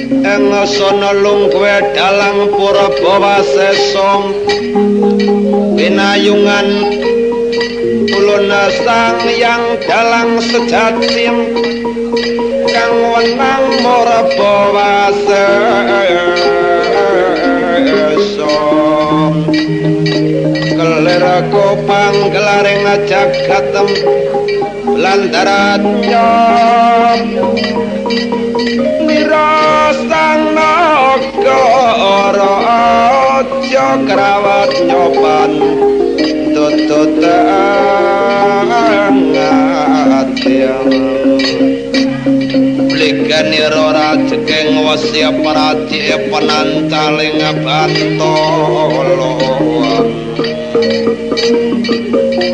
Ing sono lungguhe dalang purba wasesa pinayungan ulun sang yang dalang sejati kang wenang murba wasesa kelir kopang gelaring jagat landarat nyom mira sang naga raja krawat nyopan tutut angatiyang bliganira rajekeng wesi prati penancaling bantala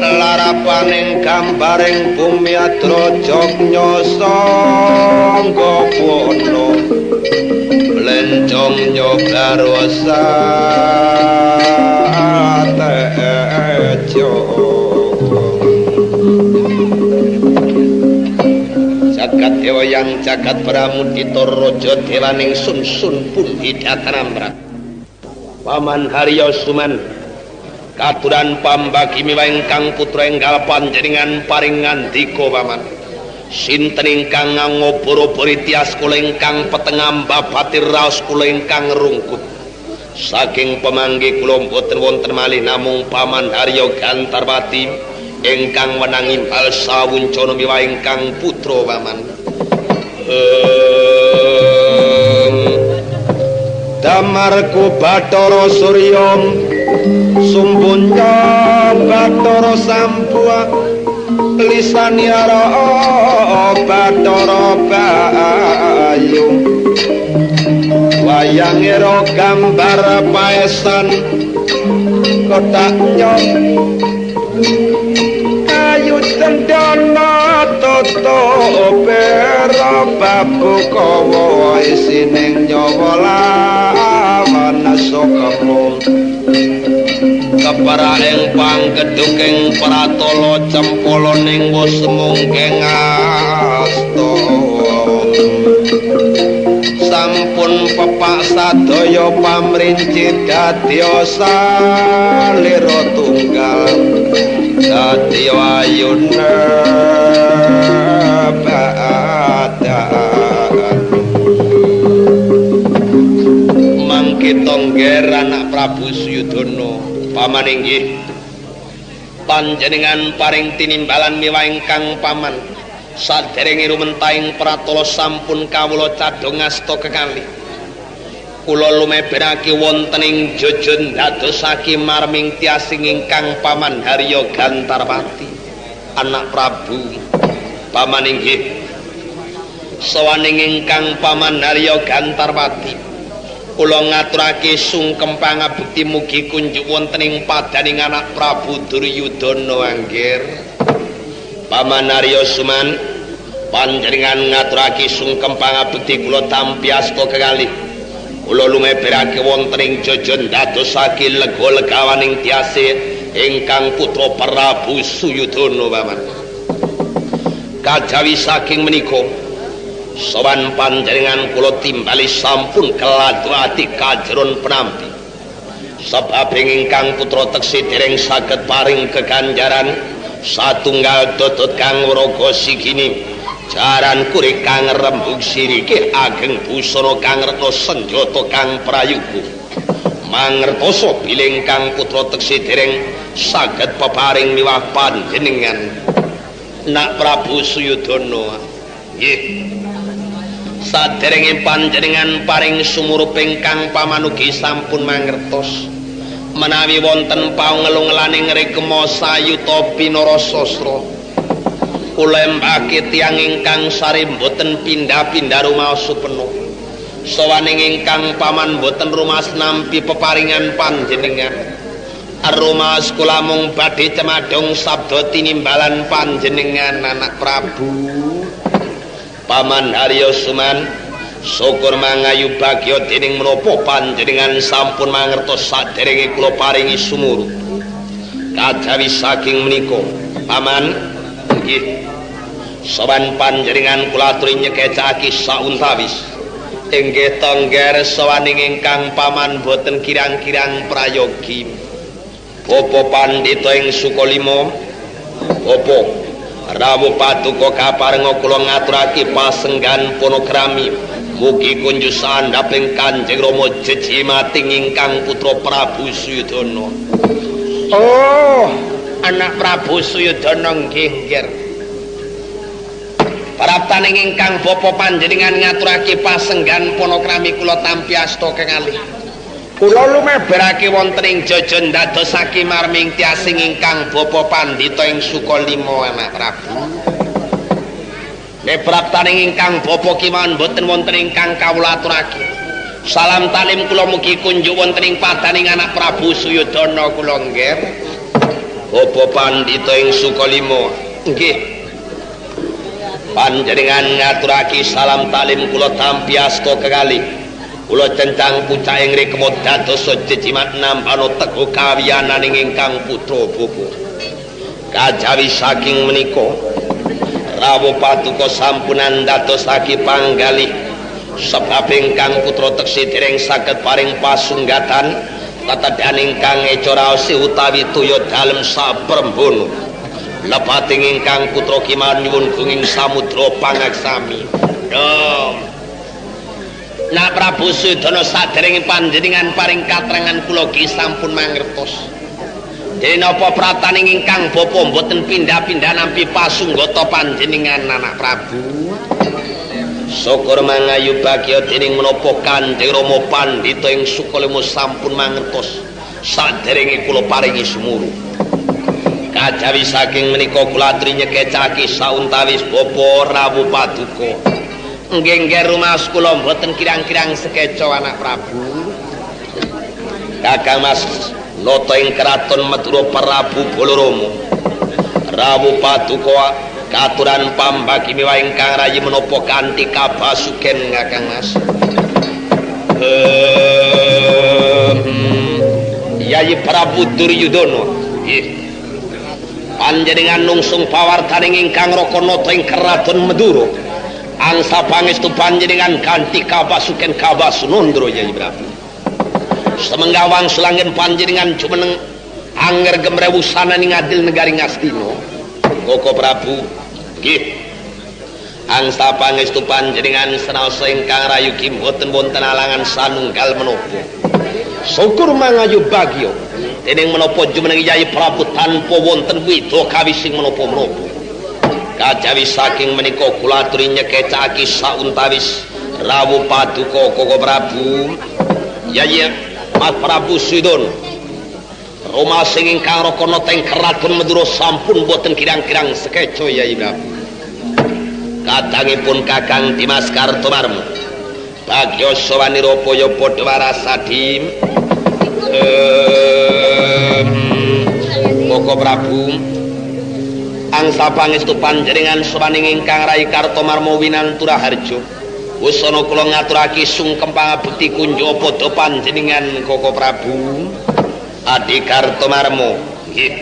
larapaning gambaring bumi adraja nyasangga buana lencong nyobar satejo jagat dewa yang jagat pramudita raja dewaning sun-sun pundi datanamrat Paman Harya Suman katuran pambagi miwah ingkang putra enggal panjenengan paring ngandika paman sinten ingkang ngobor-obori tias kula ingkang peteng ambabati raos kula ingkang rungkut saking pemanggi kula mboten wonten malih namung Paman Harya Gantarwati ingkang wenang imbal sawuncana miwah ingkang putra paman. Damarku Bathara Surya sumbunya Bathara Sampua lisaniara Bathara Bayu wayangera gambar paesan kotak nyom kayu cendana toto pera babu kawa isining nyawa lawan sokemo keparaing panggeduking pratala cempala ning wus munggeng asta sampun pepak sadaya pamrinci dadya salira tunggal dadya ayuna badan mangke tongger anak Prabu Suyudana. Paman inggih panjenengan paring tinimbalan miwah ingkang paman saderenge rumentahing pratala sampun kawula cadhong asta kekalih kula lumeberake wonten ing jojon dadosake marming tiasing ingkang Paman Harya Gantarwati anak Prabu. Paman inggih sawaning ingkang Paman Harya Gantarwati kula ngaturake sungkem pangabekti mugi kunjuk wonten ing padaning anak Prabu Duryudana angger. Paman Harya Suman panjenengan ngaturake sungkem pangabekti kula tampi asta kekalih kula lumeberake wonten ing jojon dadosake lega-legawaning tiase ingkang putra Prabu Suyudana paman. Kajawi saking menika sowan panjenengan kula timbali sampun keladu ati kajeron penampi sebab ingkang putra teksi dereng saged paring keganjaran satunggal dodot kang wraga sigini jaran kure kang rembug sirike ageng busana kang retna senjata kang prayuga mangertosa bilih ingkang putra teksi dereng saged peparing miwah panjenengan nak Prabu Suyudana. Nggih saderenge panjenengan paring sumurup ingkang pamanugi sampun mangertos menawi wonten paungelung-laning rekma sayuta pinara sastra kula embake tiyang ingkang sare mboten pindha-pindha rumaos supena sawaning ingkang paman mboten rumaos nampi peparingan panjenengan rumaos kula mung badhe cemadhong sabda tinimbalan panjenengan anak Prabu. Paman Harya Suman syukur mangayu bagya dening menapa panjenengan sampun mangertos saderenge kula paringi sumurup kajawi saking menika paman nggih sowan panjenengan kula aturi nyekecake sauntawis Inggih tongger sawaning ingkang paman boten kirang-kirang prayogi. Bapa pandhita ing Sukalima, bapa rawuh paduka kaparenga kula ngaturake pasenggan panakrami. Mugi kunjuk sandhaping Kanjeng Rama jejimating ingkang putra Prabu Suyudana. Oh, anak Prabu Suyudana nggih nggih. Praptaning ingkang bapa panjenengan ngaturake pasenggan panakrami kula tampi asta kekalih. Kula lumebarake wonten ing jajan dadosake marming tiasing ingkang bapa pandhita ing Sukalima anak Prabu. Nek praptaning ingkang bapa kemawon boten wonten ingkang kawula aturake. Salam talim kula mugi kunjuk wonten ing padaning anak Prabu Suyudana kula nggih. Bapa pandhita ing Sukalima nggih. Panjenengan ngaturake salam talim kula tampi asta kekalih. Kula cencang pucak ing rikma dados jejimat nampana teguh kawiyananing ingkang putra bapa. Kajawi saking menika rawuh paduka sampunan dadosake panggalih sebab ingkang putra teksi dereng saged paring pasunggatan tetedhan ingkang eca raosi utawi toya dalem saprembana. Lepating ingkang putra kemawon nyuwun gunging samudra pangaksami. Nak Prabu Suyudana saderenge panjenengan paring katrangan kula ki sampun mangertos. Dene napa prataning ingkang bapa mboten pindha-pindha nampi pasunggata panjenengan anak Prabu? Syukur mangayu bagya dening menapa Kanjeng Rama pandhita ing Sukalima sampun mangertos saderenge kula paringi sumuru. Kajawi saking menika kula aturi nyekecake sauntawis bapa rawuh paduka. Nggih nggih rumaos kula mboten kirang-kirang sekeca anak Prabu. Kakang Mas nata ing kraton Madura Prabu Balarama. Rawuh paduka katuran pambagi miwah ingkang rayi menapa kanthi kabasuken Kakang Mas. Yayi Prabu Duryudana. Nggih. Panjenengan nungsung pawartaning ingkang raka nata ing kraton Madura. Angsa pangestu panjenengan ganti kabasuken kabasunandra Yayi Prabu. Semengga wangsulangen panjenengan jumeneng anger gemrewusananing adil negari Ngastina. Koko Prabu, nggih. Angsa pangestu panjenengan senaosa ingkang rayugi mboten wonten alangan sanunggal menapa. Syukur mangayu bagya dening menapa jumeneng Yayi Prabu tanpa wonten wida kawising menapa-menapa. Kajawi saking menika kula aturi nyekecake sauntawis rawuh paduka Koko Prabu. Yayi Mas Prabu Suyudana. Roma sing ingkang raka nata ing kraton Madura sampun boten kirang-kirang sekeca Yayi Prabu. Kadangipun Kakang Dimas Kartomarmo. Bagya sawanira paya padha warasadi. Koko Prabu angsa pangestu panjenengan sowaning ingkang rayi Kartomarmo Winantu Raharja. Wusana kula ngaturake sungkem pangabekti kunjuk padha panjenengan Koko Prabu. Adi Kartomarmo, nggih.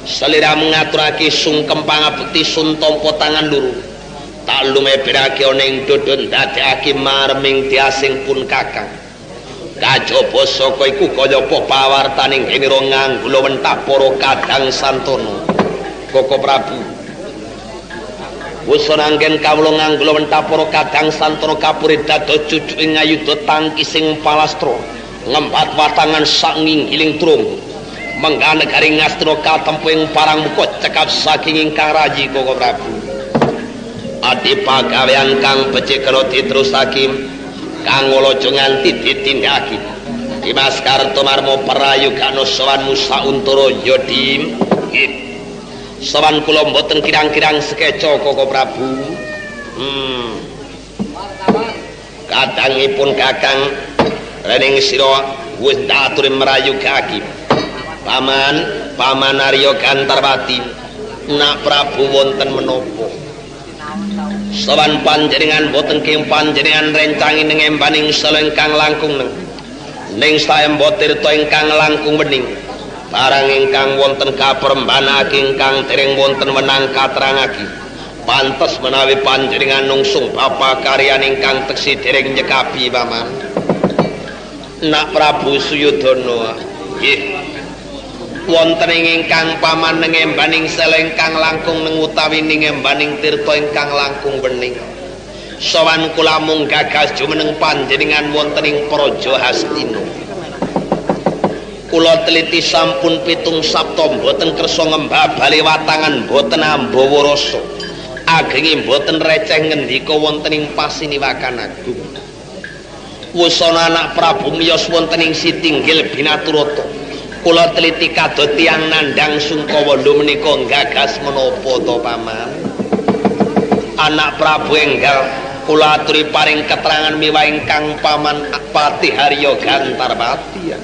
Seliramu ngaturake sungkem pangabekti sun tampa tangan luru. Tak lumeberake ana ing dada ndadekake marming tiasing pun Kakang. Kajaba saka iku kaya apa pawartaning genira nganggula wentah para kadang santana. Koko Prabu. Wusana anggen kawula nganggula wentah para kadang santana kapure dados cucu ing ayudha tangkising palastra ngembat watangan sak nginggiling trung. Menggah negari Ngastina katempu ing parang muka cekap saking ingkang rayi Koko Prabu. Adi pagawean kang becik kena diterusake kang aja nganti ditindakake. Dimas Kartomarmo prayogana sowanmu sauntara ya Dim. Nggih. Sowan kula mboten kirang-kirang sekeca Koko Prabu. Kadangipun Kakang rening sira wis ndaturi mrayogake. Paman, Paman Arya Gantarwati, Nak Prabu wonten menapa? Sowan panjenengan boten keng panjenengan rencangi ning embaning sela ingkang langkung neng. Ning saemba tirta ingkang langkung wening. Barang ingkang wonten kaperembanake ingkang dereng wonten wenang katerangake. Pantes menawi panjenengan nungsung bapa karyan ingkang teksi dereng nyekapi paman. Nak Prabu Suyudana, nggih. Wonten ing ingkang paman nengembaning sela ingkang langkung neng utawi ningembaning tirta ingkang langkung bening. Sowan kula mung gagas jumeneng panjenengan wonten ing Praja Hastina. Kula teliti sampun 7 sapta mboten kersa ngembabali watangan mboten ambawa rasa. Agenge mboten receh ngendika wonten ing pasiniwakan agung. Wusana anak Prabu miyos wonten ing sitinggil binaturata. Kula teliti kadha tiyang nandhang sungkawa lho menika gagas menapa to paman? Anak Prabu enggal kula aturi paring keterangan miwah ingkang paman Patih Harya Gantarwati.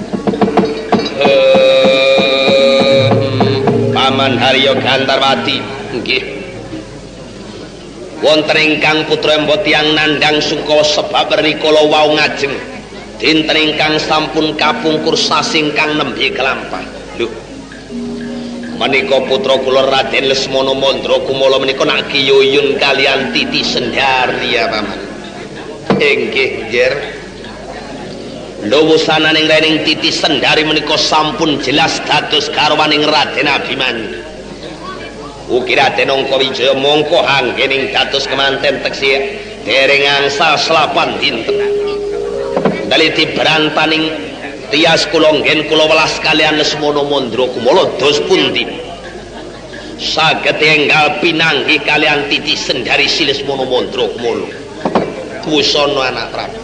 Paman Harya Gantarwati nggih. Wonten ingkang putra mbok tiyang nandhang sungkawa sebab rikala wau ngajeng dinten ingkang sampun kapungkur sasi ingkang nembe kelampah. Lho, menika putra kula Raden Lesmana Mandra Kumala menika nak kiyuyun kalian Titi Sendari ya paman. Inggih nggih. Lho wusananing rening Titi Sendari menika sampun jelas dados garwaning Raden Abimanyu. Ugi Raden Angkawijaya mongko anggening dados kemanten teksi dereng angsal selapan dinten. Daliti berantaning tias kula nggen kula welas kalian Lesmana Mandra Kumala dos pundi? Saged enggal pinanggih kalian Titi Sendari si Lesmana Mandra Kumala. Wusana anak Prabu.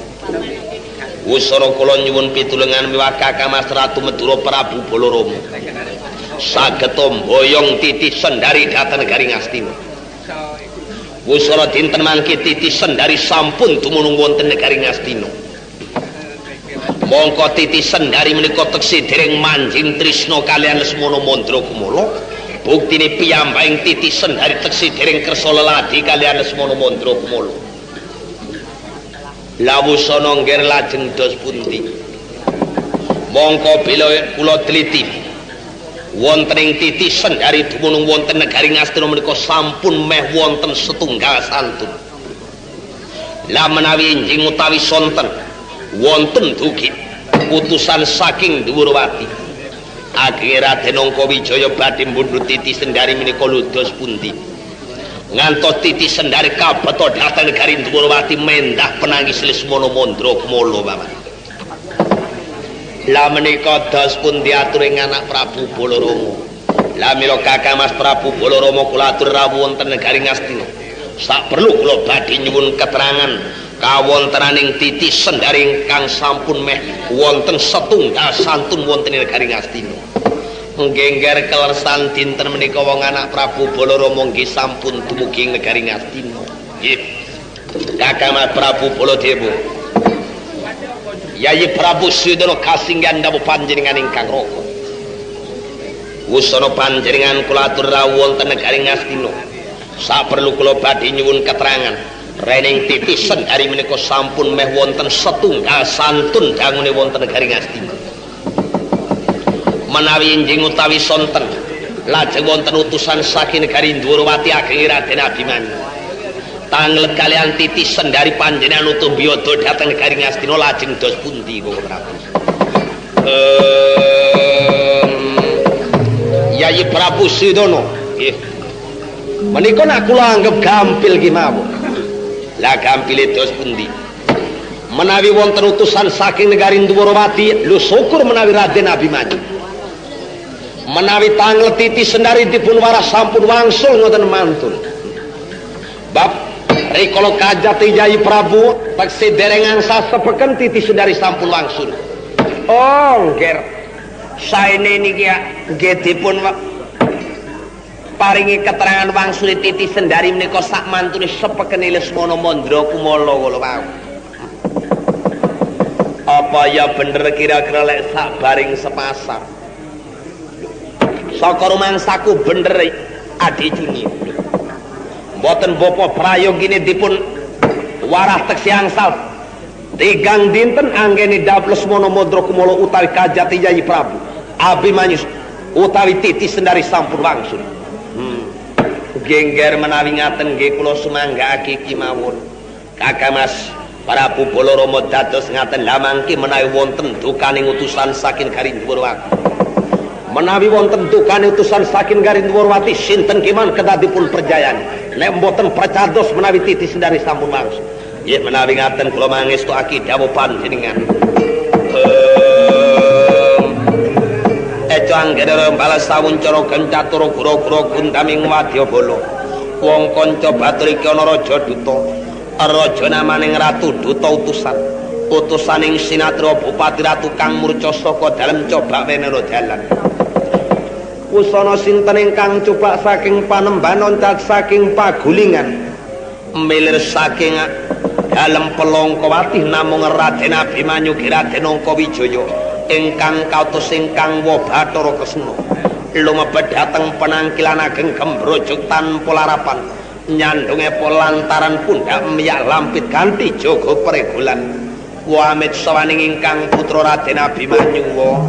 Wusana kula nyuwun pitulungan miwah Kakang Mas Ratu Madura Prabu Balarama. Saged mboyong Titi Sendari dhateng negari Ngastina. Wusana dinten mangke Titi Sendari sampun dumunung wonten negari Ngastina. Mongko Titi Sendari menika teksi dereng manjing trisna kalian Lesmana Mandra Kumala. Buktine piyambaking Titi Sendari teksi dereng kersa leladi kalian Lesmana Mandra Kumala. Lah wusana nggih lajeng dos pundi? Mongko bila kula teliti wonten ing Titi Sendari dumunung wonten negari Ngastina menika sampun meh wonten setunggal santun. Lah menawi enjing utawi sonten wonten dugi utusan saking Dwarawati. Agenge Raden Angkawijaya badhe mbundhut Titi Sendari menika dos pundi? Ngantos Titi Sendari kabeto dhateng negari Dwarawati mendah penangis Lesmana Mandra Kumala paman. Lah menika dos pundi aturing anak Prabu Balarama. Lah mila Kakang Mas Prabu Balarama kula atur rawuh wonten negari Ngastina. Sak perlu kula badhe nyuwun keterangan kawontenaning Titi Sendari ingkang sampun meh wonten setunggal santun wonten negari Ngastina. Nggengger kelersan dinten menika wong anak Prabu Balarama nggih sampun dumugi ing negari Ngastina. Nggih. Kakang Mas Prabu Baladewa. Yayi Prabu Suyudana kasinggihan dawuh panjenengan ingkang raka. Wusana panjenengan kula atur rawuh wonten negari Ngastina. Saperlu kula badhe nyuwun keterangan rening Titi Sendari menika sampun meh wonten setunggal santun dangune wonten negari Ngastina. Menawi enjing utawi sonten lajeng wonten utusan saking negari Dwarawati ageng Raden Abimanyu. Tanglet kalian Titi Sendari panjenengan utuh biyada dhateng negari Ngastina lajeng dos pundi Koko Prabu? Yayi Prabu Suyudana nggih. Menika nak kula anggep gampil ki mawon. Lah gampile dos pundi? Menawi wonten utusan saking negari Dwarawati, lho syukur menawi Raden Abimanyu. Menawi tanglet Titi Sendari dipun waras sampun wangsul ngoten mantun. Bab rikala kajati Yayi Prabu teksi dereng angsal sepeken Titi Sendari sampun wangsul. Oh nggih. Saene niki nggih dipun paringi keterangan wangsule Titi Sendari menika sak mantune sepekene Lesmana Mandra Kumala kala wau. Apa ya bener kira-kira lek sak baring sepasar. Saka rumangsaku bener Adi Juni. Mboten bapa prayogine dipun warah teksi angsal. Tigang dinten anggene dawuh Lesmana Mandra Kumala utawi kajati Yayi Prabu Abimanyu utawi Titi Sendari sampun wangsul. Nggih menawi ngaten nggih kula sumanggakake kemawon. Kakang Mas Prabu Balarama dados ngaten lha mangke menawi wonten dukaning utusan saking Garindrawati. Menawi wonten dukane utusan saking Garindrawati sinten kemawon kedah dipun perjayani. Nek mboten percados menawi Titi Sendari sampun wangsul. Nggih menawi ngaten kula mangestuake dawuh panjenengan. Eco anggere balas sawuncara gencatura gura-gura gundaming wadyabala. Wong kanca batur iki ana raja duta. Raja namaning Ratu Duta utusan. Utusaning Sinatra Bupati Ratu kang murca saka dalem coba wenera dalan. Wusana sinten ingkang coba saking panembahan loncat saking pagulingan. Milir saking dalem Pelongkawati namung Raden Abimanyu Raden Angkawijaya ingkang kautus ingkang wa Bathara Kresna. Lumebet dhateng penangkilan ageng gembrojok tanpa larapan. Nyandunge lantaran pundak miyak lampit ganti jaga pregolan. Wa amit sawaning ingkang putra Raden Abimanyu wa.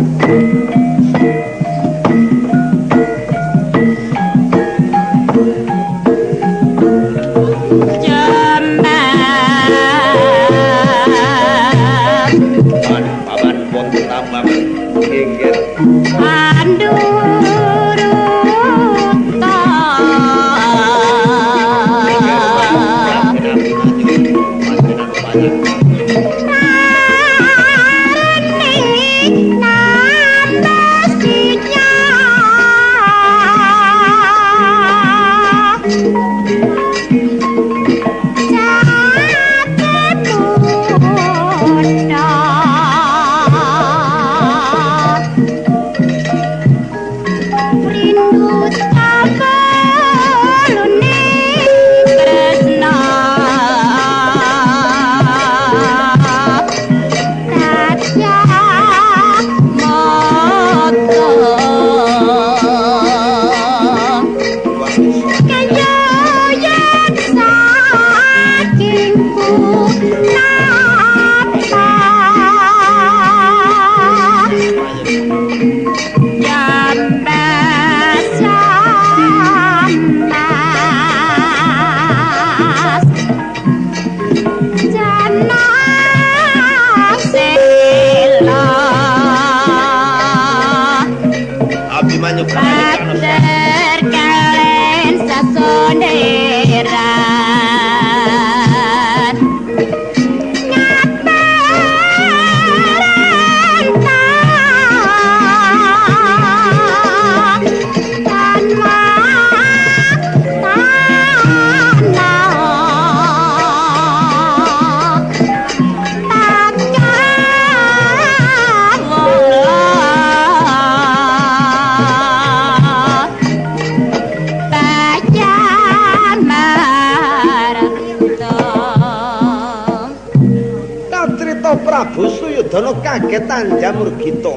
Prabu Suyudana kaget jamur gita.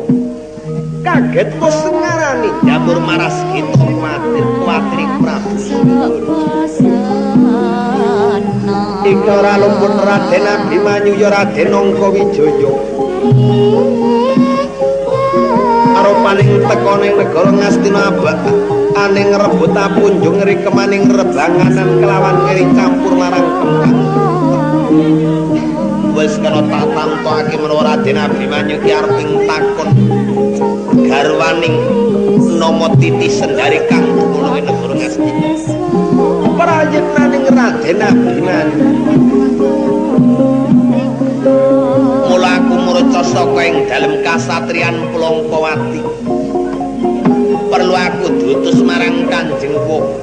Kaget wis ngarani jamur maras gita kuwatir kuwatir Prabu Suyudana. Iki ora lumpur Raden Abimanyu ya Raden Angkawijaya. Arupaning teka ning negara Ngastina abak aning rebut apunjung rikemaning rebanganan kelawan ngiri campur marang kembang. Wis kena tak tamtokake menawa Raden Abimanyu ki arep takon garwaning nama Titi Sendari kang dumunung ing negara Ngastina. Prayitnaning Raden Abimanyu. Mula aku murca saka ing dalem kasatriyan Plongkowati. Perlu aku diutus marang Kanjeng Prabu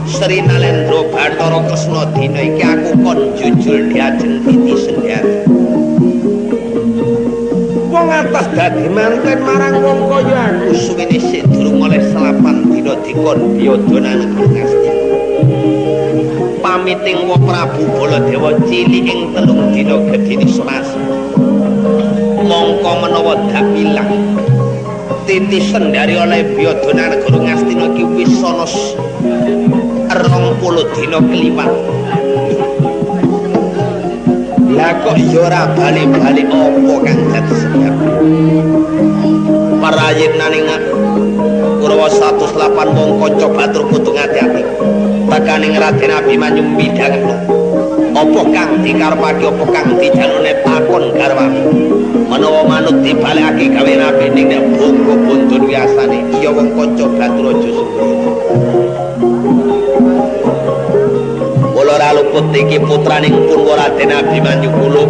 Sri Nalendra Bathara Kresna dina iki aku kon jujul diajeng Titi Sendari. Wong atas dadi manten marang wong kaya aku suwene sik durung oleh selapan dina dikon biyada nang negara Ngastina. Pamiting wa Prabu Baladewa cilik ing 3 dina gedene Selasa. Mongko menawa dak ilang Titi Sendari oleh biyada nang negara Ngastina iki wis ana 20 dina kliwat. Lah kok ya ora bali-bali apa kang dadi sebab. Parayitnaning Kurawa 108 wong kanca batur kudu ngati-ati. putraning Raden Abimanyu midhangetno. Apa kang dikarepake apa kang dijalune takon garwamu. Menawa manut dibalekake gawe rabi ning nek bongko bondo wiyasane iya wong kanca Baturaja Sembrono. Kula ora luput iki putraning Purwa Raden Abimanyu kula.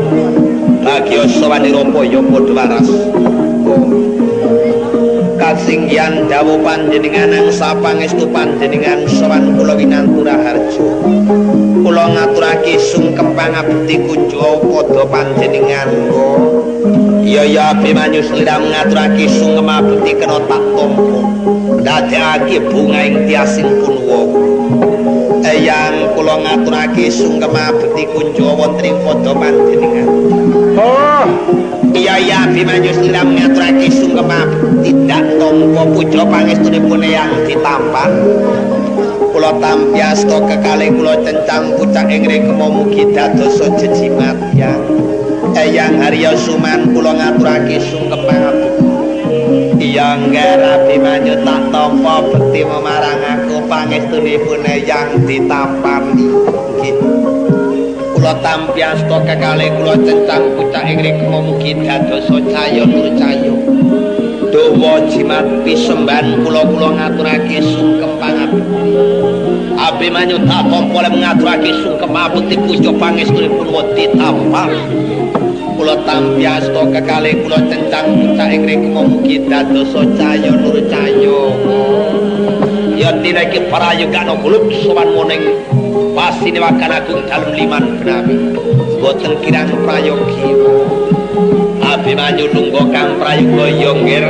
Bagya sawanirapa ya padha waras. Kasinggihan dawuh panjenengan ang sapangestu panjenengan sowan kula winantu raharja. Kula ngaturake sungkem pangabekti kunjo padha panjenengan. Iya ya Abimanyu sliramu ngaturake sungkem abekti kena tak tampa. Ndadekake bunga ing tiasing punwa. Eyang kula ngaturake sungkem abekti kunjo wonten ing padha panjenengan. Oh, iya iya Abimanyu sliramu ngaturake sungkem abekti tidak tampa puja pangestunipun eyang ditampan. Kula tampi asta kekalih kula cencang pucak ing rekma mugi dadosa jejimat ya. Eyang Harya Suman kula ngaturake sungkem pangabekti. Iya ngger Abimanyu tak tampa bekti marang aku pangestunipun eyang ditampani. Nggih. Kula tampi asta kekalih kula cencang pucak ing rekma mugi dadosa cahya nur cahya. Dawa jimat pisembahan kula kula ngaturake sungkem pangabekti. Abimanyu tak tampa le ngaturake sungkem abekti puja pangestunipun ditampan. Kula tampi asta kekalih kula cencang pucak ing rekma mugi dadosa cahya nur cahya. Ya dina iki prayogana kula sowan moning pasinewakan agung dalem liman benawi. Boten kirang prayogi. Abimanyu lungguh kang prayoga ya nggir.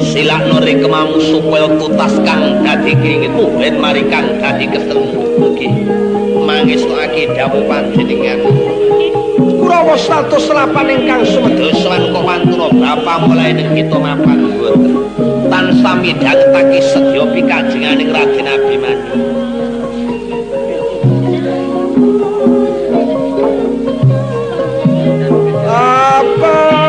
Silakna rekmamu supaya tutas kang dadi kringitmu ben mari kang dadi keselmu. Mugi mangestukake dawuh panjenengan. Kurawa 108 ingkang sumedha sowan kok wantuna bapa mulai ning kita mapan boten. Tansah midhangetake sedya pikajenganing Raden Abimanyu. Apa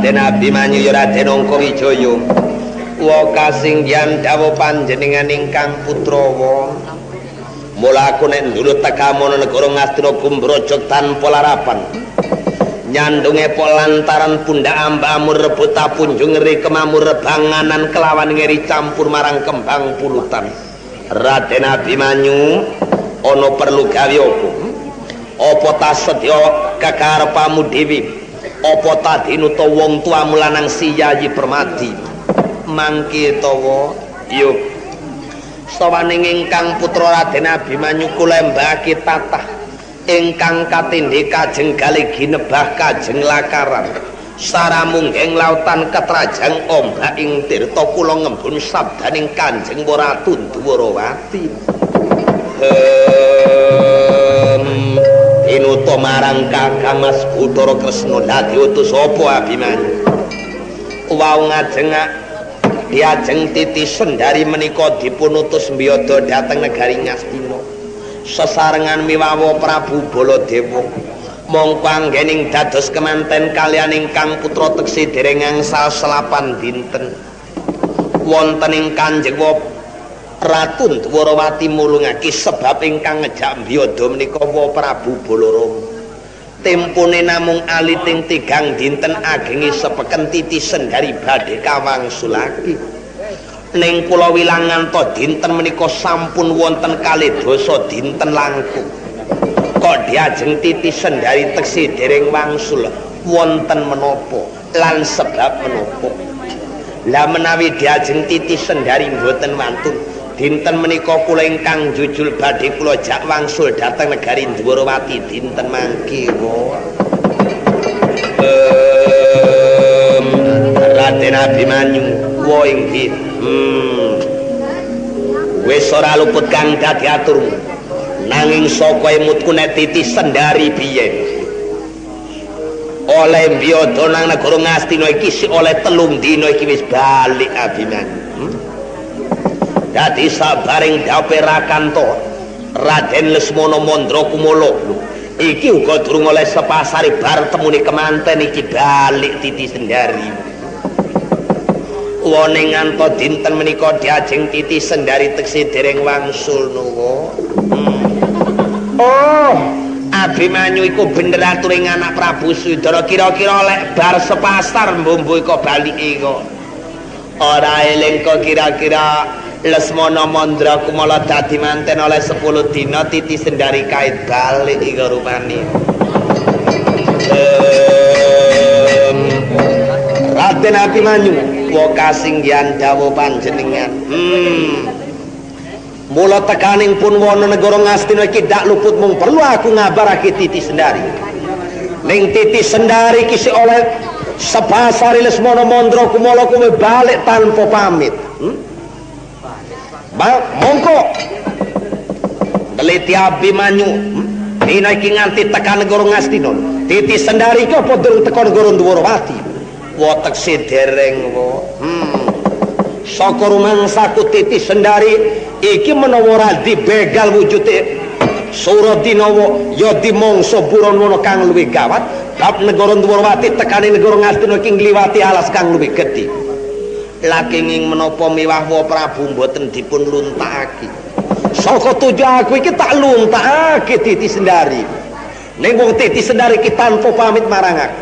Raden Abimanyu ya Raden Angkawijaya. Wa kasinggihan dawuh panjenengan ingkang putra wa. Mula aku nek ndulut tekamono negara Ngastina Gumbraja tanpa larapan. Nyandunge po lantaran pundak amba amur rebut punjung ngeri kemamur rebanganan kelawan ngeri campur marang kembang pulutan. Raden Abimanyu ana perlu gawe apa? Apa ta sedya Kekarepamu dhewe apa tadinuta wong tuamu lanang si Yayi Permadi mangke tawa yo sawaning ingkang putra Raden Abimanyu kula embake tatah ingkang katindhi kajeng galih ginebah kajeng lakaran saramunggeng lautan ketrajang ombak ing tirta kula ngembun sabdaning Kanjeng Ratu Dwarawati. Inuta marang Kakang Mas Bathara Kresna lha diutus apa Abimanyu? Wau ngajeng diajeng Titi Sendari menika dipun utus mbiyada dhateng negari Ngastina sesarengan miwawa Prabu Baladewa. Mongko anggening dados kemanten kaliyan ingkang putra teksi dereng angsal selapan dinten. Wonten ing Kanjeng Ratu Dwarawati mulungake sebab ingkang ngejak mbiyada menika wa Prabu Balarama. Tempone namung aliting tigang dinten agenge sepeken Titi Sendari badhe kawangsulake. Ning kula wilanganto dinten menika sampun wonten kalih dasa dinten langkung. Kok diajeng Titi Sendari teksi dereng wangsul wonten menapa lan sebab menapa? Lah menawi diajeng Titi Sendari mboten wantun dinten menika kula ingkang jujul badhe kula jak wangsul dhateng negari Dwarawati dinten mangke. Raden Abimanyu wa inggih. Wis ora luput kang dadi aturmu. Nanging saka emutku nek Titi Sendari biyen oleh mbiyada nang negara Ngastina iki sik oleh 3 dina iki wis balik Abimanyu. Dadi sabaring dape rakanto Raden Lesmana Mandra Kumala iki uga durung oleh sepasare bar temune kemanten iki balik Titi Sendari. Wone nganto dinten menika diajeng Titi Sendari teksi dereng wangsul nuwa. Oh, Abimanyu iku bener aturing anak Prabu Sudara kira-kira lek bar sepasar mbombo iku balike kok. Ora eling kok kira-kira Lesmana Mandra Kumala dadi manten oleh 10 dina Titi Sendari kait balik iku rupane. Raden Abimanyu wa kasinggihan dawuh panjenengan. Mula tekaning pun wana negara Ngastina iki dak luput mung perlu aku ngabarake Titi Sendari. Ning Titi Sendari iki sik oleh sepasare Lesmana Mandra Kumala kuwi balik tanpa pamit. Mongko neliti Abimanyu. Dina iki nganti tekan negara Ngastina. Titi Sendari iki apa durung teka negara Dwarawati? Wa tekse dereng wa. Saka rumangsaku Titi Sendari iki menawa ora dibegal wujude Suradinawa ya dimangsa Buranwana kang luwih gawat bab negara Dwarawati tekane negara Ngastina iki ngliwati alas kang luwih gedhe. Lakenging menapa miwah wa Prabu mboten dipun luntakake. Saka tuju aku iki tak luntakake Titi Sendari. Ning wong Titi Sendari iki tanpa pamit marang aku.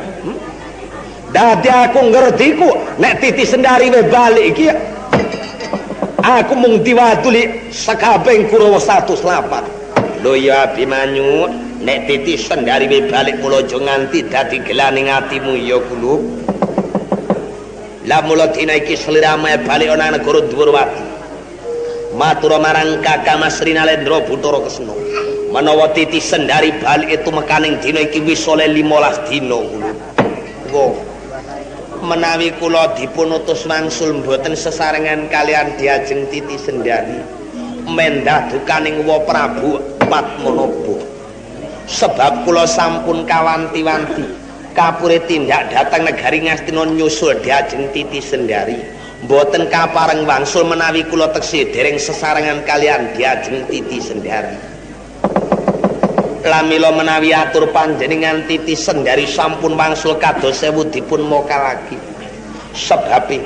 Dadi aku ngerti ku nek Titi Sendari wis balik iki aku mung diwaduli sekabeh Kurawa 108. Lho ya Abimanyu, nek Titi Sendari wis balik mula aja nganti dadi gelaning atimu ya kulub. Lah mula dina iki sliramu balik ana negara Dwarawati. Matur marang Kakang Mas Rinalendra Bathara Kresna. Menawa Titi Sendari balik itu mekaning dina iki wis oleh 15 dina kulub. Wah. Menawi kula dipun utus wangsul mboten sesarengan kalian diajeng Titi Sendari mendah dukaning wa Prabu Padmanaba. Sebab kula sampun kawanti-wanti kapure tindak dhateng negari Ngastina nyusul diajeng Titi Sendari mboten kapareng wangsul menawi kula teksi dereng sesarengan kalian diajeng Titi Sendari. Lamila menawi atur panjenengan Titi Sendari sampun wangsul kados sewu dipun mokalaki. Sebabe